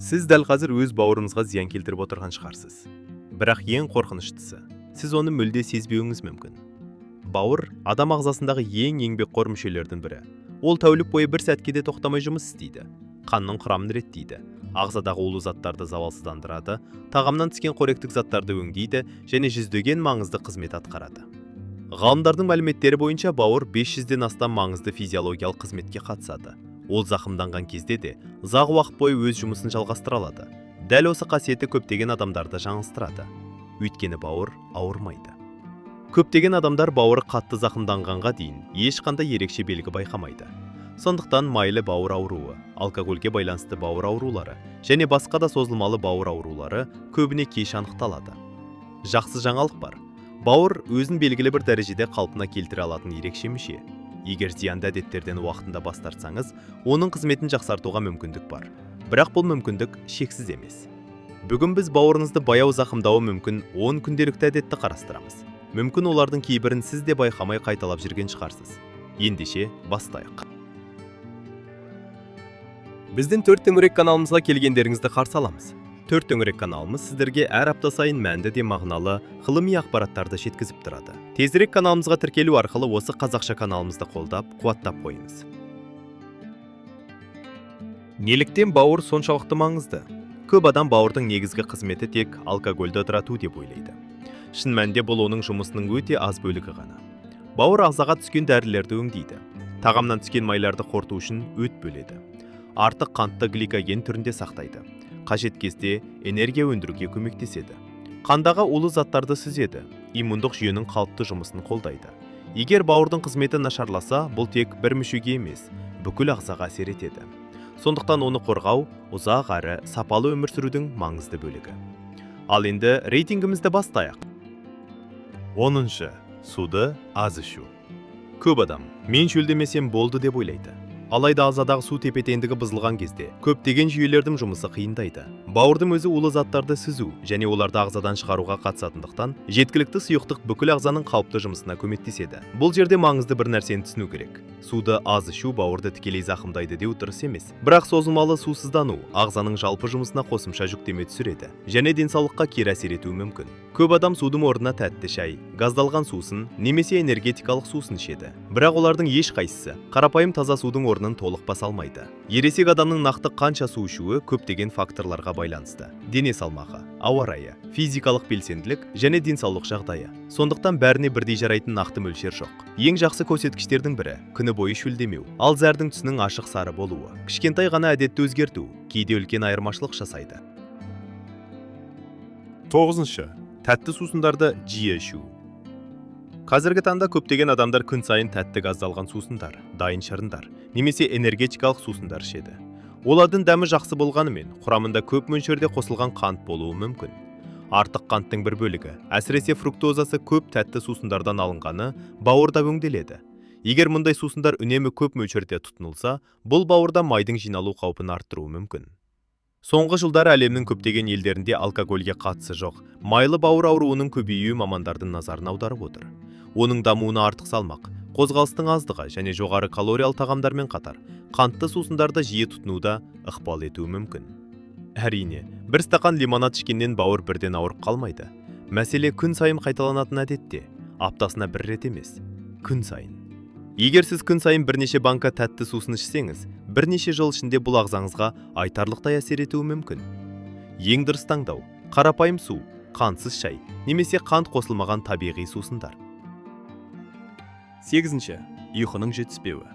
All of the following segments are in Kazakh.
Сіз дәл қазір өз бауырыңызға зиян келтіріп отырған шығарсыз. Бірақ ең қорқыныштысы, сіз оны мүлде сезбеуіңіз мүмкін. Бауыр адам ағзасындағы ең еңбекқор мүшелердің бірі. Ол тәулік бойы бір сәтке де тоқтамай жұмыс істейді. Қанның құрамын реттейді, ағзадағы улы заттарды залалсыздандырады, тағамнан түскен қоректік заттарды өңдейді және жүздеген маңызды қызмет атқарады. Ғалымдардың мәліметтері бойынша, бауыр 500-ден астам маңызды физиологиялық қызметке қатысады. Ол зақымданған кезде де ұзақ уақыт бойы өз жұмысын жалғастыра алады. Дәл осы қасиеті көптеген адамдарды жаңылыстырады. Өйткені бауыр ауырмайды. Көптеген адамдар бауыры қатты зақымданғанға дейін ешқандай ерекше белгі байқамайды. Сондықтан майлы бауыр ауруы, алкогольге байланысты бауыр аурулары және басқа да созылмалы бауыр аурулары көбіне кеш анықталады. Жақсы жаңалық бар. Бауыр өзін белгілі бір дәрежеде қалпына келтіре алатын ерекше мүше. Егер зиянды әдеттерден уақытында бас тартсаңыз, оның қызметін жақсартуға мүмкіндік бар. Бірақ бұл мүмкіндік шексіз емес. Бүгін біз бауырыңызды баяу зақымдауы мүмкін 10 күнделікті әдетті қарастырамыз. Мүмкін, олардың кейбірін сіз де байқамай қайталап жүрген шығарсыз. Ендеше, бастайық. Біздің Төрт төңірек каналымызға келгендеріңізді қарсы аламыз. Төрт төңірек каналымыз сіздерге әр апта сайын мәнді де мағыналы ғылыми ақпараттарды жеткізіп тұрады. Тезірек каналымызға тіркелу арқылы осы қазақша каналымызды қолдап, қуаттап қойыңыз. Неліктен бауыр соншалықты маңызды? Көп адам бауырдың негізгі қызметі тек алкогольді ыдырату деп ойлайды. Шын мәнінде, бұл оның жұмысының өте аз бөлігі ғана. Бауыр ағзаға түскен дәрілерді өңдейді, тағамнан түскен майларды қорыту үшін өт бөледі, артық қантты гликоген түрінде сақтайды, қажет кезде энергия өндіруге көмектеседі, қандағы улы заттарды сүзеді, иммундық жүйенің қалыпты жұмысын қолдайды. Егер бауырдың қызметі нашарласа, бұл тек бір мүшеге емес, бүкіл ағзаға әсер етеді. Сондықтан оны қорғау ұзақ әрі сапалы өмір сүрудің маңызды бөлігі. Ал енді рейтингімізді бастайық. 10-шы. Суды аз ішу. Көп адам «мен шөлдемесем болды» деп ойлайды. Алайда ағзадағы су тепе-теңдігі бұзылған кезде көптеген жүйелердің жұмысы қиындайды. Бауырдың өзі улы заттарды сүзу және оларды ағзадан шығаруға қатысатындықтан, жеткілікті сұйықтық бүкіл ағзаның қалыпты жұмысына көмектеседі. Бұл жерде маңызды бір нәрсені түсіну керек: суды аз ішу бауырды тікелей зақымдайды деу дұрыс емес. Бірақ созылмалы сусыздану ағзаның жалпы жұмысына қосымша жүктеме түсіреді және денсаулыққа кері әсер етуі мүмкін. Көп адам судың орнына тәтті шай, газдалған сусын немесе энергетикалық сусын ішеді. Бірақ олардың ешқайсысы қарапайым таза судың орнын толық баса алмайды. Ересек адамның нақты қанша су ішуі көптеген факторларға байланысты: дене салмағы, ауа райы, физикалық белсенділік және денсаулық жағдайы. Сондықтан бәріне бірдей жарайтын нақты мөлшер жоқ. Ең жақсы көрсеткіштердің бірі – күні бойы шөлдемеу, ал зәрдің түсінің ашық сары болуы. Кішкентай ғана әдетті өзгерту кейде үлкен айырмашылық жасайды. 9-шы. Тәтті сусындарды жиі ішу. Қазіргі таңда көптеген адамдар күн сайын тәтті газдалған сусындар, дайын шырындар немесе энергетикалық сусындар ішеді. Олардың дәмі жақсы болғанымен, құрамында көп мөлшерде қосылған қант болуы мүмкін. Артық қанттың бір бөлігі, әсіресе фруктозасы көп тәтті сусындардан алынғаны, бауырда өңделеді. Егер мұндай сусындар үнемі көп мөлшерде тұтынылса, бұл бауырда майдың жиналу қаупін арттыруы мүмкін. Соңғы жылдары әлемнің көптеген елдерінде алкогольге қатысы жоқ майлы бауыр ауруының көбеюі мамандардың назарын аударып отыр. Оның дамуына артық салмақ, қозғалыстың аздығы және жоғары калориялы тағамдармен қатар қантты сусындарды жиі тұтынуда ықпал етуі мүмкін. Әрине, бір стақан лимонад ішкеннен бауыр бірден ауырып қалмайды. Мәселе күн сайын қайталанатын әдетте, аптасына бір рет емес, күн сайын. Егер сіз күн сайын бірнеше банка тәтті сусын ішсеңіз, бірнеше жыл ішінде бұл ағзаңызға айтарлықтай әсер етуі мүмкін. Ең дұрыс таңдау – қарапайым су, қантсыз шай немесе қант қосылмаған табиғи сусындар. 8-ші. Ұйқының жетіспеуі.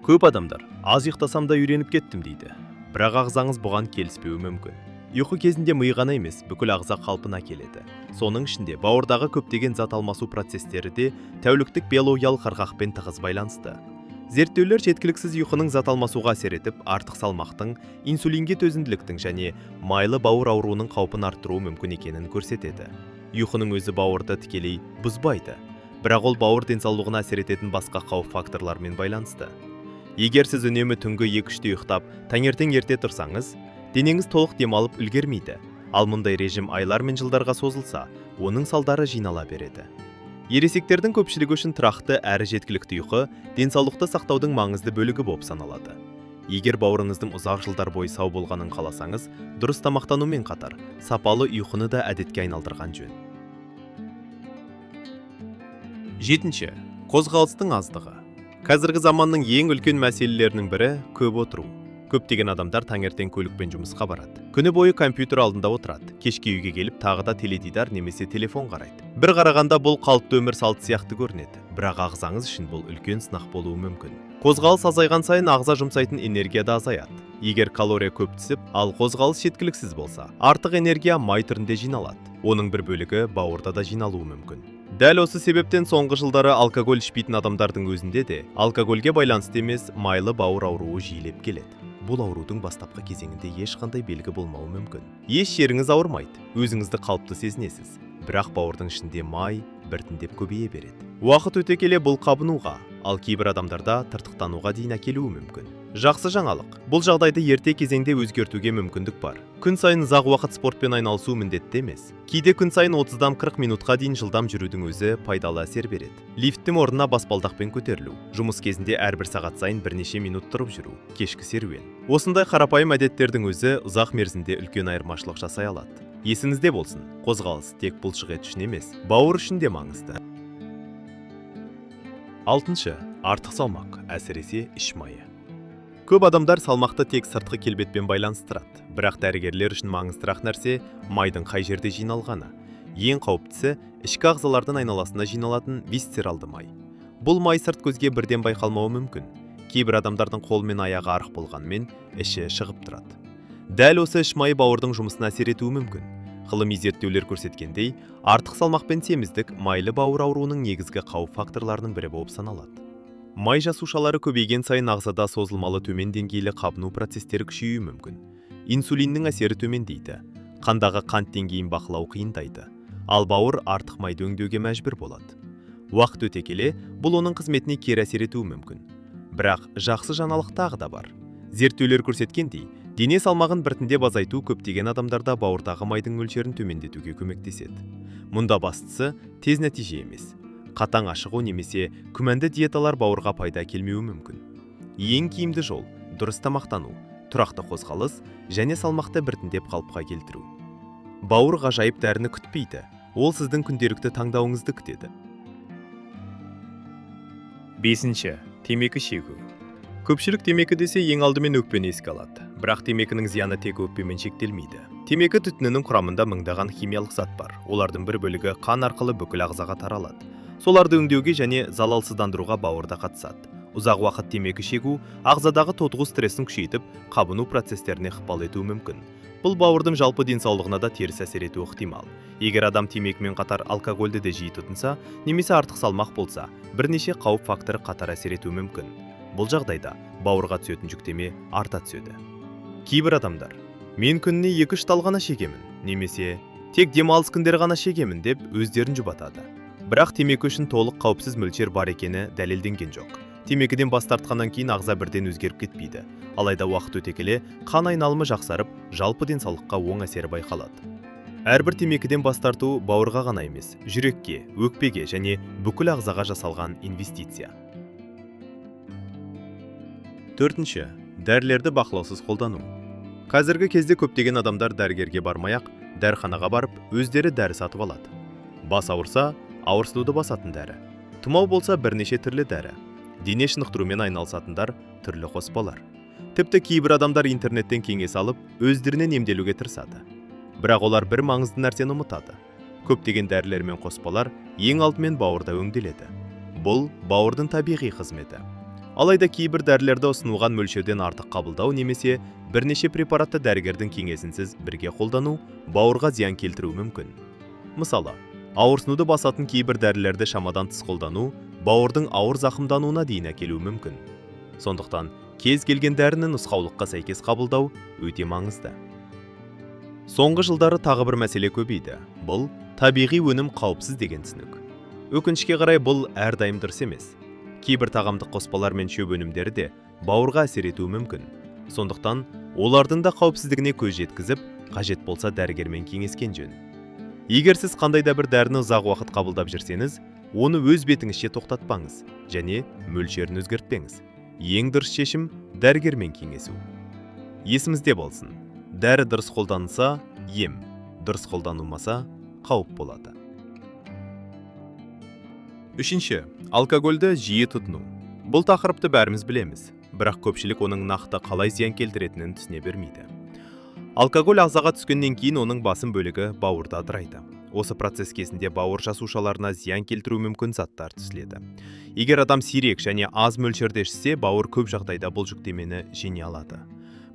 Көп адамдар «аз ұйықтасам да үйреніп кеттім» дейді. Бірақ ағзаңыз бұған келіспеуі мүмкін. Ұйқы кезінде ми ғана емес, бүкіл ағза қалпына келеді. Соның ішінде бауырдағы көптеген зат алмасу процестері де тәуліктік биологиялық ырғақпен тығыз байланысты. Зерттеулер жеткіліксіз ұйқының зат алмасуға әсер етіп, артық салмақтың, инсулинге төзімділіктің және майлы бауыр ауруының қаупін арттыруы мүмкін екенін көрсетеді. Ұйқының өзі бауырды тікелей бұзбайды, бірақ ол бауыр денсаулығына әсер ететін басқа қауіп факторлармен байланысты. Егер сіз үнемі түнгі 2-3-те ұйықтап, таңертең ерте тұрсаңыз, денеңіз толық демалып үлгермейді. Ал мұндай режим айлар мен жылдарға созылса, оның салдары жинала береді. Ересектердің көпшілігі үшін тұрақты әрі жеткілікті ұйқы денсаулықты сақтаудың маңызды бөлігі болып саналады. Егер бауырыңыздың ұзақ жылдар бойы сау болғанын қаласаңыз, дұрыс тамақтанумен қатар сапалы ұйқыны да әдетке айналдырған жөн. Жетінші, қозғалыстың аздығы. Қазіргі заманның ең үлкен мәселелерінің бірі – көп отыру. Көптеген адамдар таңертең көлікпен жұмысқа барады, күні бойы компьютер алдында отырады, кешке үйге келіп тағы да теледидар немесе телефон қарайды. Бір қарағанда, бұл қалыпты өмір салты сияқты көрінеді, бірақ ағзаңыз үшін бұл үлкен сынақ болуы мүмкін. Қозғалыс азайған сайын ағза жұмсайтын энергия да азаяды. Егер калория көп түсіп, ал қозғалыс жеткіліксіз болса, артық энергия май түрінде жиналады. Оның бір бөлігі бауырда да жиналуы мүмкін. Дәл осы себептен соңғы жылдары алкоголь ішпейтін адамдардың өзінде де алкогольге байланысты емес майлы бауыр ауруы жиілеп келеді. Бұл аурудың бастапқы кезеңінде ешқандай белгі болмауы мүмкін. Еш жеріңіз ауырмайды, өзіңізді қалыпты сезінесіз, бірақ бауырдың ішінде май біртіндеп көбейе береді. Уақыт өте келе бұл қабынуға, ал кейбір адамдарда тыртықтануға дейін әкелуі мүмкін. Жақсы жаңалық: бұл жағдайды ерте кезеңде өзгертуге мүмкіндік бар. Күн сайын ұзақ уақыт спортпен айналысу міндетті емес. Кейде күн сайын 30-дан 40 минутқа дейін жылдам жүрудің өзі пайдалы әсер береді. Лифттің орнына баспалдақпен көтерілу, жұмыс кезінде әрбір сағат сайын бірнеше минут тұрып жүру, кешкі серуен. Осындай қарапайым әдеттердің өзі ұзақ мерзімде үлкен айырмашылық жасай алады. Есіңізде болсын: қозғалыс тек бұлшық ет үшін емес, бауыр үшін де маңызды. Алтыншы, артық салмақ, әсіресе іш майы. Көп адамдар салмақты тек сыртқы келбетпен байланыстырады, бірақ дәрігерлер үшін маңыздырақ нәрсе – майдың қай жерде жиналғаны. Ең қауіптісі – ішкі ағзалардың айналасына жиналатын висцералды май. Бұл май сырт көзге бірден байқалмауы мүмкін. Кейбір адамдардың қолы мен аяғы арық болғанымен, іші шығып тұрады. Дәл осы іш майы бауырдың жұмысына әсер етуі мүмкін. Ғылыми зерттеулер көрсеткендей, артық салмақ пен семіздік майлы бауыр ауруының негізгі қауіп факторларының бірі болып саналады. Май жасушалары көбейген сайын ағзада созылмалы төмен деңгейлі қабыну процестері күшеюі мүмкін. Инсулиннің әсері төмендейді, қандағы қант деңгейін бақылау қиындайды, ал бауыр артық майды өңдеуге мәжбүр болады. Уақыт өте келе бұл оның қызметіне кері әсер етуі мүмкін. Бірақ жақсы жаңалық тағы да бар. Зерттеулер көрсеткендей, дене салмағын біртіндеп азайту көптеген адамдарда бауырдағы майдың мөлшерін төмендетуге көмектеседі. Мұнда бастысы – тез нәтиже емес. Қатаң ашығу немесе күмәнді диеталар бауырға пайда әкелмеуі мүмкін. Ең тиімді жол – дұрыс тамақтану, тұрақты қозғалыс және салмақты біртіндеп қалыпқа келтіру. Бауыр ғажайып дәріні күтпейді, ол сіздің күнделікті таңдауыңызды күтеді. Бесінші, темекі шегу. Көпшілік темекі десе, ең алдымен өкпені еске алады. Бірақ темекінің зияны тек өкпемен шектелмейді. Темекі түтінінің құрамында мыңдаған химиялық зат бар. Олардың бір бөлігі қан арқылы бүкіл ағзаға таралады. Соларды өңдеуге және залалсыздандыруға бауыр да қатысады. Ұзақ уақыт темекі шегу ағзадағы тотығу стресін күшейтіп, қабыну процестеріне ықпал етуі мүмкін. Бұл бауырдың жалпы денсаулығына да теріс әсер етуі ықтимал. Егер адам темекімен қатар алкогольді де жиі тұтынса немесе артық салмақ болса, бірнеше қауіп факторы қатар әсер етуі мүмкін. Бұл жағдайда бауырға түсетін жүктеме арта түседі. Кейбір адамдар «Мен күніне 2-3 тал ғана шегемін» немесе «Тек демалыс күндері ғана шегемін» деп өздерін жұбатады. Бірақ темекі үшін толық қауіпсіз мөлшер бар екені дәлелденген жоқ. Темекіден бас тартқаннан кейін ағза бірден өзгеріп кетпейді. Алайда уақыт өте келе қан айналымы жақсарып, жалпы денсаулыққа оң әсері байқалады. Әрбір темекіден бас тарту бауырға ғана емес, жүрекке, өкпеге және бүкіл ағзаға жасалған инвестиция. Төртінші, дәрілерді бақылаусыз қолдану. Қазіргі кезде көптеген адамдар дәрігерге бармай ақ дәріханаға барып, өздері дәрі сатып алады. Бас ауырса, ауырсынуды басатын дәрі, тұмау болса, бірнеше түрлі дәрі, дене шынықтырумен айналысатындар түрлі қоспалар. Тіпті кейбір адамдар интернеттен кеңес алып, өздерінен емделуге тырысады. Бірақ олар бір маңызды нәрсені ұмытады: көптеген дәрілер мен қоспалар ең алдымен бауырда өңделеді. Бұл – бауырдың табиғи қызметі. Алайда кейбір дәрілерді ұсынылған мөлшерден артық қабылдау немесе бірнеше препаратты дәрігердің кеңесінсіз бірге қолдану бауырға зиян келтіруі мүмкін. Мысалы, ауырсынуды басатын кейбір дәрілерді шамадан тыс қолдану бауырдың ауыр зақымдануына дейін әкелуі мүмкін. Сондықтан кез келген дәріні нұсқаулыққа сәйкес қабылдау өте маңызды. Соңғы жылдары тағы бір мәселе көбейді. Бұл – табиғи өнім қауіпсіз деген түсінік. Өкінішке қарай, бұл әрдайым дұрыс емес. Кейбір тағамдық қоспалар мен шөп өнімдері де бауырға әсер етуі мүмкін. Сондықтан олардың да қауіпсіздігіне көз жеткізіп, қажет болса, дәрігермен кеңескен жөн. Егер сіз қандай да бір дәріні ұзақ уақыт қабылдап жүрсеңіз, оны өз бетіңізше тоқтатпаңыз және мөлшерін өзгертпеңіз. Ең дұрыс шешім – дәрігермен кеңесу. Есімізде болсын, дәрі дұрыс қолданылса, ем, дұрыс қолданылмаса, қауіп болады. Үшінші, алкогольді жиі тұтыну. Бұл тақырыпты бәріміз білеміз, бірақ көпшілік оның нақты қалай зиян келтіретінін түсіне бермейді. Алкоголь ағзаға түскеннен кейін оның басым бөлігі бауырда ыдырайды. Осы процесс кезінде бауыр жасушаларына зиян келтіруі мүмкін заттар түзіледі. Егер адам сирек және аз мөлшерде ішсе, бауыр көп жағдайда бұл жүктемені жеңе алады.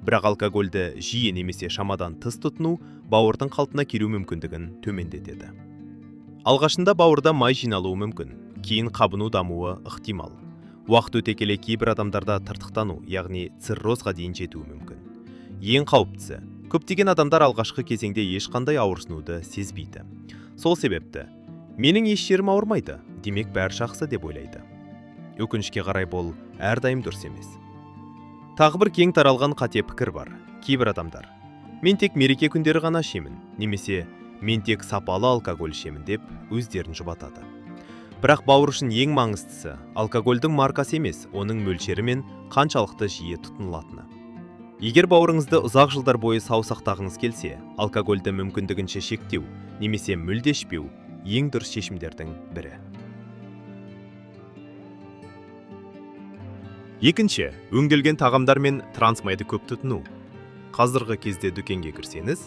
Бірақ алкогольді жиі немесе шамадан тыс тұтыну бауырдың қалпына келу мүмкіндігін төмендетеді. Алғашында бауырда май жиналуы мүмкін, кейін қабыну дамуы ықтимал. Уақыт өте келе кейбір адамдарда тыртықтану, яғни циррозға дейін жетуі мүмкін. Ең қауіптісі, көптеген адамдар алғашқы кезеңде ешқандай ауырсынуды сезбейді. Сол себепті, менің еш жерім ауырмайды, демек бәрі жақсы деп ойлайды. Өкінішке қарай бұл әрдайым дұрыс емес. Тағы бір кең таралған қате пікір бар. Кейбір адамдар, мен тек мереке күндері ғана ішемін, немесе мен тек сапалы алкоголь ішемін деп өздерін жұбатады. Бірақ бауыр үшін ең маңыздысы алкогольдің маркасы емес, оның мөлшері мен қаншалықты жиі тұтынылатыны. Егер бауырыңызды ұзақ жылдар бойы сау сақтағыңыз келсе, алкогольді мүмкіндігінше шектеу немесе мүлде ішпеу ең дұрыс шешімдердің бірі. Екінші, өңделген тағамдар мен трансмайды көп тұтыну. Қазіргі кезде дүкенге кірсеңіз,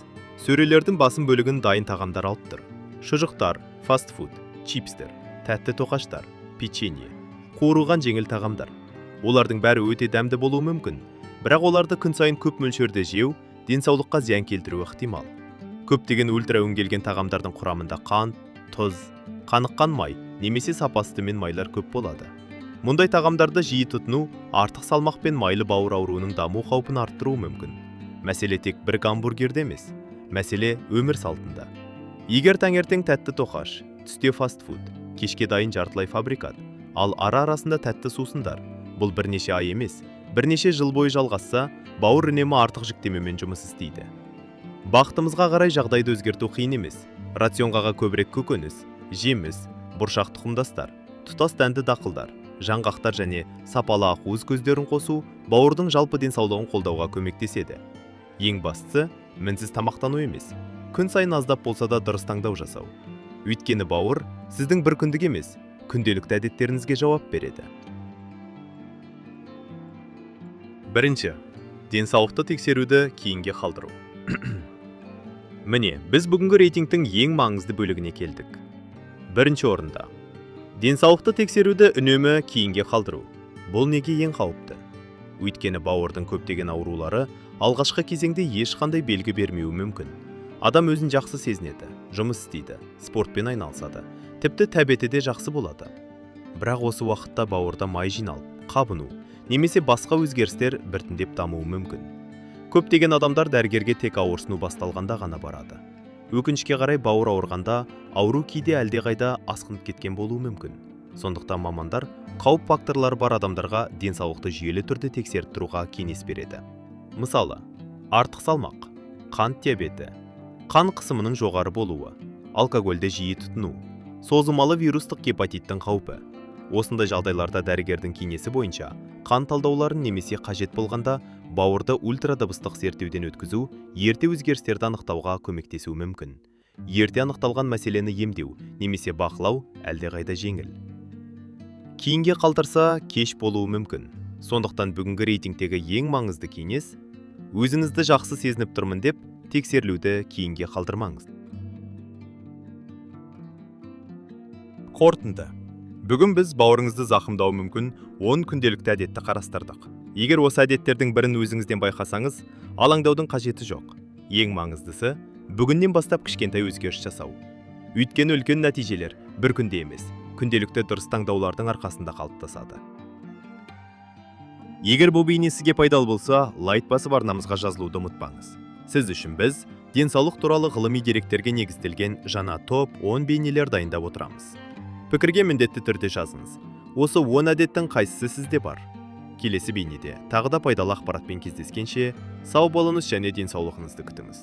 сөрелердің басым бөлігін дайын тағамдар алып тұр. Шұжықтар, фастфуд, чипстер, тәтті тоқаштар, печенье, қуырылған жеңіл тағамдар. Олардың бәрі өте дәмді болуы мүмкін, бірақ оларды күн сайын көп мөлшерде жеу денсаулыққа зиян келтіруі ықтимал. Көптеген ультра өңделген тағамдардың құрамында қант, тұз, қаныққан май немесе сапасы төмен майлар көп болады. Мұндай тағамдарды жиі тұтыну артық салмақ пен майлы бауыр ауруының даму қаупін арттыруы мүмкін. Мәселе тек бір гамбургерде емес, мәселе өмір салтында. Егер таңертең тәтті тоқаш, түсте фастфуд, кешке дайын жартылай фабрикат, ал ара-арасында тәтті сусындар, бұл бірнеше ай емес, бірнеше жыл бойы жалғасса, бауыр үнемі артық жүктемемен жұмыс істейді. Бақытымызға қарай жағдайды өзгерту қиын емес. Рационға көбірек көкөніс, жеміс, бұршақ тұқымдастар, тұтас дәнді дақылдар, жаңғақтар және сапалы ақуыз көздерін қосу бауырдың жалпы денсаулығын қолдауға көмектеседі. Ең бастысы, мінсіз тамақтану емес, күн сайын аздап болса да дұрыс таңдау жасау. Өйткені бауыр сіздің бір күндік емес, күнделікті әдеттеріңізге жауап береді. Бірінші, денсаулықты тексеруді кейінге қалдыру. Міне, біз бүгінгі рейтингтің ең маңызды бөлігіне келдік. Бірінші орында. Денсаулықты тексеруді үнемі кейінге қалдыру. Бұл неге ең қауіпті? Өйткені бауырдың көптеген аурулары алғашқы кезеңде ешқандай белгі бермеуі мүмкін. Адам өзін жақсы сезінеді, жұмыс істейді, спортпен айналысады, тіпті тәбеті де жақсы болады. Бірақ осы уақытта бауырда май жиналып, қабыну немесе басқа өзгерістер біртіндеп дамуы мүмкін. Көптеген адамдар дәрігерге тек ауырсыну басталғанда ғана барады. Өкінішке қарай бауыр ауырғанда ауру кейде әлдеқайда асқынып кеткен болуы мүмкін. Сондықтан мамандар қауіп факторлары бар адамдарға денсаулықты жүйелі түрде тексеріп тұруға кеңес береді. Мысалы, артық салмақ, қант диабеті, қан қысымының жоғары болуы, алкогольді жиі тұтыну, созылмалы вирустық гепатиттің қаупі. Осындай жағдайларда дәрігердің кеңесі бойынша қан талдауларын немесе қажет болғанда бауырды ультрадыбыстық зерттеуден өткізу ерте өзгерістерді анықтауға көмектесуі мүмкін. Ерте анықталған мәселені емдеу немесе бақылау әлдеқайда жеңіл. Кейінге қалдырса, кеш болуы мүмкін. Сондықтан бүгінгі рейтингтегі ең маңызды кеңес өзіңізді жақсы сезініп тұрмын деп тексерілуді кейінге қалдырмаңыз. Қорытынды. Бүгін біз бауырыңызды зақымдауы мүмкін 10 күнделікті әдетті қарастырдық. Егер осы әдеттердің бірін өзіңізден байқасаңыз, алаңдаудың қажеті жоқ. Ең маңыздысы, бүгіннен бастап кішкентай өзгеріс жасау. Өйткені үлкен нәтижелер бір күнде емес, күнделікті дұрыс таңдаулардың арқасында қалыптасады. Егер бұл бейне сізге пайдалы болса, лайк басып арнамызға жазылуды ұмытпаңыз. Сіз үшін біз денсаулық туралы ғылыми деректерге негізделген жаңа топ 10 бейнелер дайындап отырамыз. Пікірге міндетті түрде жазыңыз. Осы 10 әдеттің қайсысы сізде бар? Келесі бейнеде тағы да пайдалы ақпаратпен кездескенше, сау болыңыз және денсаулығыңызды күтіңіз.